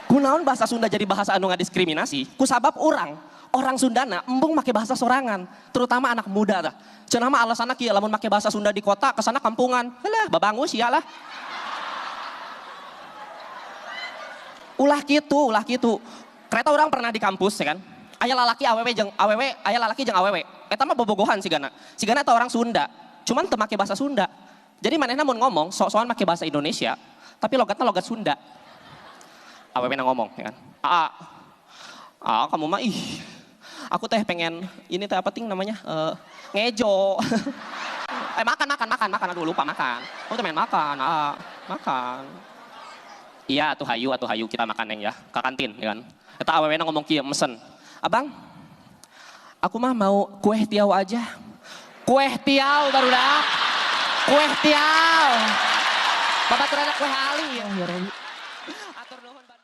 Kunaon bahasa Sunda jadi bahasa anu ngadiskriminasi? Kusabab orang Sundana embung make bahasa sorangan, terutama anak muda tah. Cenah mah alasanna kieu, lamun make bahasa Sunda di kota kesana kampungan. Halah, babangus sia lah. Ulah kitu, ulah kitu. Kereta orang pernah di kampus ya kan. Aya lalaki awewe jeung awewe, aya lalaki jeung awewe. Eta mah bobogohan sigana. Sigana eta orang Sunda, cuman teu make bahasa Sunda. Jadi manehna mun ngomong sok-sokan make bahasa Indonesia, tapi logatna logat Sunda. Awewe na ngomong ya kan. Aa, aa kamu mah ih, aku teh pengen ini teh apa ting namanya? Ngejo. Makan, makan, makan, makan, aduh lupa makan. Aku tuh pengen makan, aa, makan. Iya atuh hayu kita makan neng ya, ke kantin ya kan. Eta awewe na ngomong kieu mesen. Abang, aku mah mau kue tiaw aja. Kue tiaw barudak. Kue tiaw. Bapak turun kue ali. Ya Robi.